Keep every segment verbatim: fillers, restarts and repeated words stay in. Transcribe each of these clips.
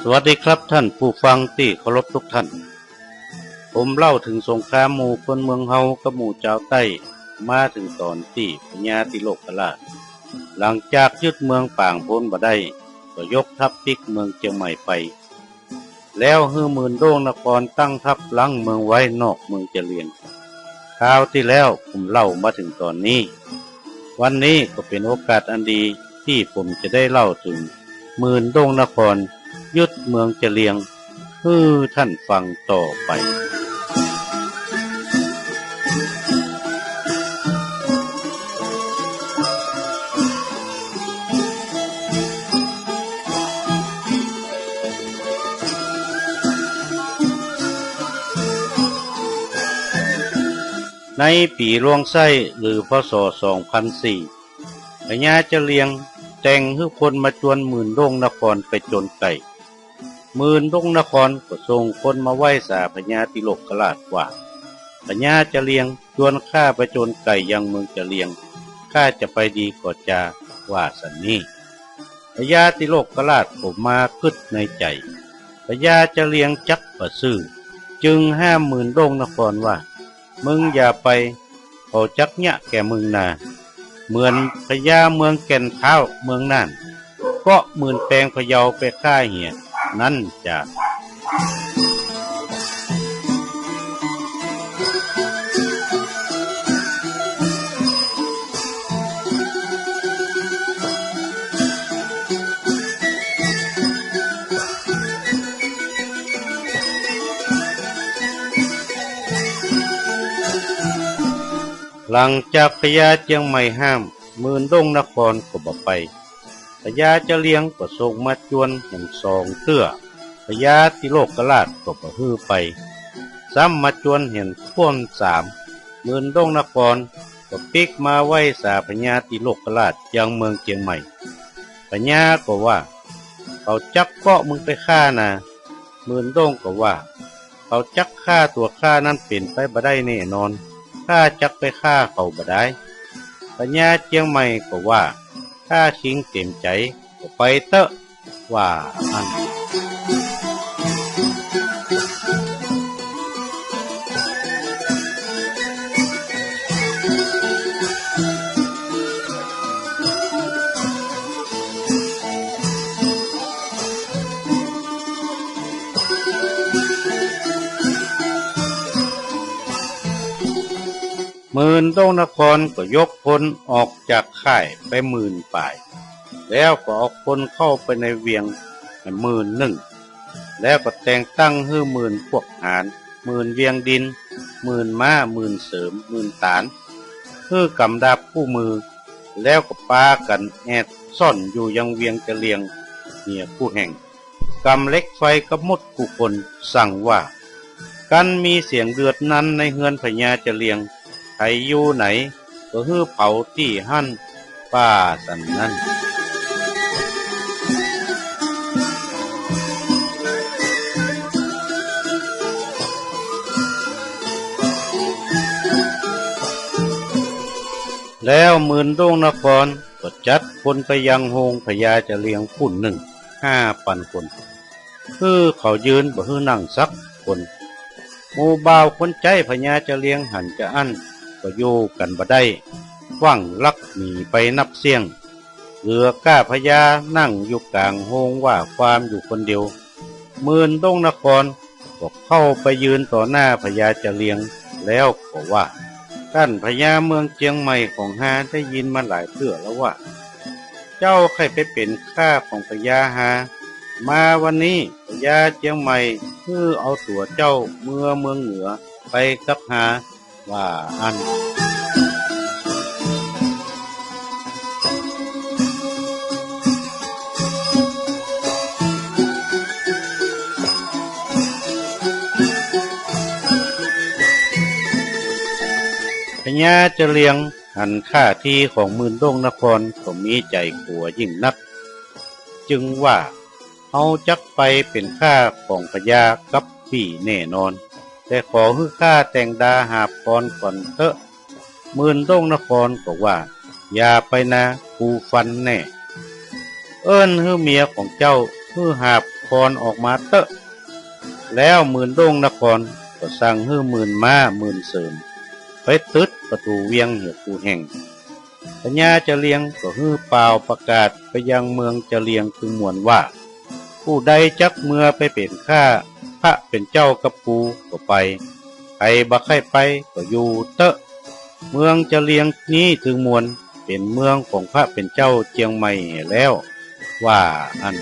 สวัสดีครับท่านผู้ฟังตี้เคารพทุกท่าน ผมเล่าเถิงสงครามหมู่คนเมืองเฮากับหมู่จาวใต้ มาเถิงต๋อนตี้พญาติโลกราช หลังจากยึดเมืองปางโพ้นบ่ได้ ก็ยกทัพปิ๊กเมืองเจียงใหม่ไป แล้วหื้อหมื่นโด้งนครตั้งทัพรั้งเมืองไว้นอกเมืองเจียงเลียง คราวตี้แล้วผมเล่ามาเถิงต๋อนนี้ วันนี้ก็เป๋นโอกาสอันดีตี้ผมจะได้เล่าเถิงหมื่นโด้งนครยึดเมืองเจียงเลียง หื้อท่านฟังต่อไป ในปี๋รวงไส้ หรือ พ.ศ. สองพันสี่ พญาเจียงเลียงแต่งหื้อคนมาจวนหมื่นโด้งนครไปจนใก่ หมื่นโด้งนครก็ส่งคนมาไหว้สาพญาติโลกราชว่า พญาเจียงเลียงจวนข้าไปจนใก่ยังเมืองเจียงเลียง ข้าจะไปดีก่อจา ว่าสันนี้ พญาติโลกราชก็มากึ๊ดในใจ๋ พญาเจียงเลียงจักบ่ซื่อ จึงห้ามหมื่นโด้งนครว่า มึงอย่าไป เขาจักเยียะแก่มึงนา เหมือนพญาเมืองแก่นท้าวเมืองน่าน เกาะหมื่นแปงพะเยาไปฆ่าเหียนั้นจา หลังจากพญาเจียงใหม่ห้าม หมื่นโด้งนครก็บ่ไป พญาเจียงเลียงก็ส่งมาจวนแหมสองเตื้อ พญาติโลกราชก็บ่หื้อไป ซ้ำมาจวนแหมถ้วนสาม หมื่นโด้งนครก็ปิ๊กมาไหว้สาพญาติโลกราชยังเมืองเจียงใหม่ พญาก็ว่า เขาจักเกาะมึงไปฆ่านา หมื่นโด้งก็ว่า เขาจักฆ่าตั๋วข้านั้นเป๋นไปบ่ได้แน่นอน ข้าจักไปฆ่าเขาบ่ดาย พญาเจียงใหม่ก็ว่า ถ้าคิงเต๋มใจ๋ก็ไปเต๊อะ ว่าอั้น หมื่นโด้งนครก็ยกพลออกจากค่ายไปหมื่นป๋าย แล้วก็เอาคนเข้าไปในเวียงหมื่นนึ่ง แล้วก็แต่งตั้งหื้อหมื่นพวกหาญ หมื่นเวียงดิน หมื่นม้า หมื่นเสริม หมื่นต๋าน หื้อกำดาบคู่มือ แล้วก็ปากั๋นแอบซ่อนอยู่ยังเวียงเจียงเลียงเหียกู้แห่ง ก๋ำเหล็กไฟกับหมดกู้คน สั่งว่า กั๋นมีเสียงเดือดนั้นในเฮือนพญาเจียงเลียง ใผอยู่ไหนก็หื้อเผาตี้หั้น ว่าสันนั้น แล้วหมื่นโด้งนครก็จัดคนไปยังโฮงพญาเจียงเลียงปู้นนึ่ง ห้าปันคน หื้อเขายืนบ่หื้อนั่งสักคน หมู่บ่าวคนใจ๊พญาเจียงเลียงหันจาอั้นก็อยู่กั๋นบ่ได้ ฟั่งลักหนีไปนับเสี้ยง เหลือก้าพญานั่งอยู่ก๋างโฮงว่าความอยู่คนเดียว หมื่นโด้งนครก็เข้าไปยืนต่อหน้าพญาเจียงเลียง แล้วก็ว่า ต้านพญาเมืองเจียงใหม่ของฮาได้ยินมาหลายเตื้อแล้วว่า เจ้าใค่ไปเป๋นข้าของพญาฮา มาวันนี้พญาเจียงใหม่หื้อเอาตั๋วเจ้าเมือเมืองเหนือไปกับฮา ว่าอั้น พญาเจียงเลียงหันท่าทีของหมื่นโด้งนครก็มีใจ๋กั๋วยิ่งนัก จึงว่า เฮาจักไปเป๋นข้าของพญากับปี้แน่นอน แต่ขอหื้อข้าแต่งดาหาบกลอนก่อนเต๊อะ หมื่นโด้งนครก็ว่า อย่าไปนา กูฟันแน่ เอิ้นหื้อเมียของเจ้าหื้อหาบ ครออกมาเต๊อะ แล้วหมื่นด้งนครก็สั่งหื้อหมื่นม้าหมื่นเสริมไปตึดประตู๋เวียงเหียกู้แห่ง พญาจะเลียงก็หื้อป่าวประกาศไปยังเมืองจะเลียงตึงมวลว่า ผู้ใดจักเมือไปเป๋นข้าพระเป๋นเจ้ากับกูก็ไป ใผบ่ใค่ไปก็อยู่เต๊อะ เมืองจะเลียงนี้ตึงมวลเป๋นเมืองของพระเป๋นเจ้าเจียงใหม่แล้ว ว่าอั้น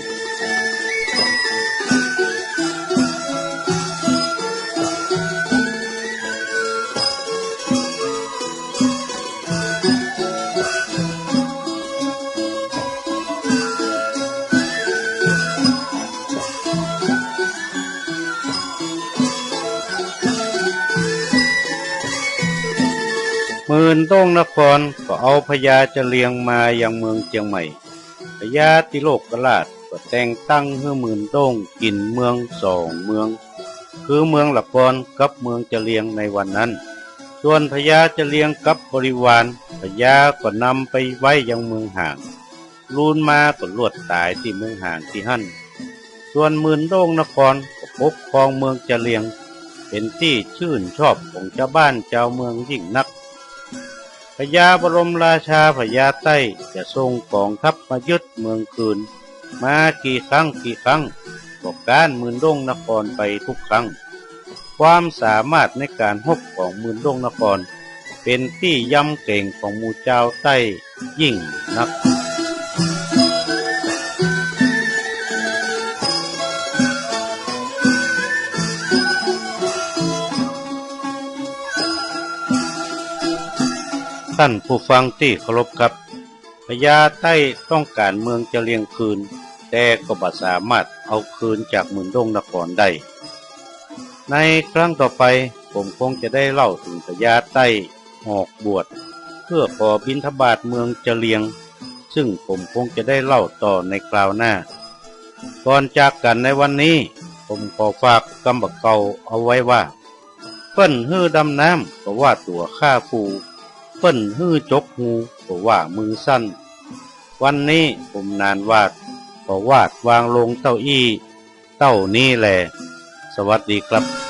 หมื่นด้งนครก็เอาพญาจะเลียงมายังเมืองเจียงใหม่ พญาติโลกราชก็แต่งตั้งหื้อหมื่นด้งกิ๋นเมืองสองเมือง คือเมืองละกอนกับเมืองจะเลียงในวันนั้น ส่วนพญาจะเลียงกับบริวาร พญาก็นำไปไว้ยังเมืองห่าง ลูนมาก็ลวดต๋ายตี้เมืองห่างตี้หั้น ส่วนหมื่นด้งนครก็ปกครองเมืองจะเลียง เป๋นตี้จื้นชอบของจาวบ้านจาวเมืองยิ่งนัก พญาบรมราชาพญาใต้จะส่งก๋องทัพมายึดเมืองคืน มากี่ครั้งกี่ครั้ง ก็ก๊านหมื่นด้งนครไปกู้ครั้ง ความสามารถในก๋านฮบของหมื่นด้งนคร เป๋นตี้ยำเก๋งของหมู่จาวใต้ยิ่งนัก ต้านผู้ฟังตี้เคารพครับ พญาใต้ต้องก๋านเมืองจะเลียงคืน แต่ก็บ่สามารถเอาคืนจากหมื่นด้งนครได้ ในครั้งต่อไป ผมคงจะได้เล่าเถิงพญาใต้ออกบวช เพื่อขอบิณฑบาตเมืองจะเลียง ซึ่งผมคงจะได้เล่าต่อในคราวหน้า ก่อนจากกั๋นในวันนี้ ผมขอฝากกำบ่าเก่าเอาไว้ว่า เปิ้นหื้อดำน้ำก็ว่าตั๋วข้าฟู เปิ้นหื้อจกฮูก็ว่ามือสั้น วันนี้ผมหนานหวาด ขอวาดวางลงเต้าอี้ เต้านี้แล สวัสดีครับ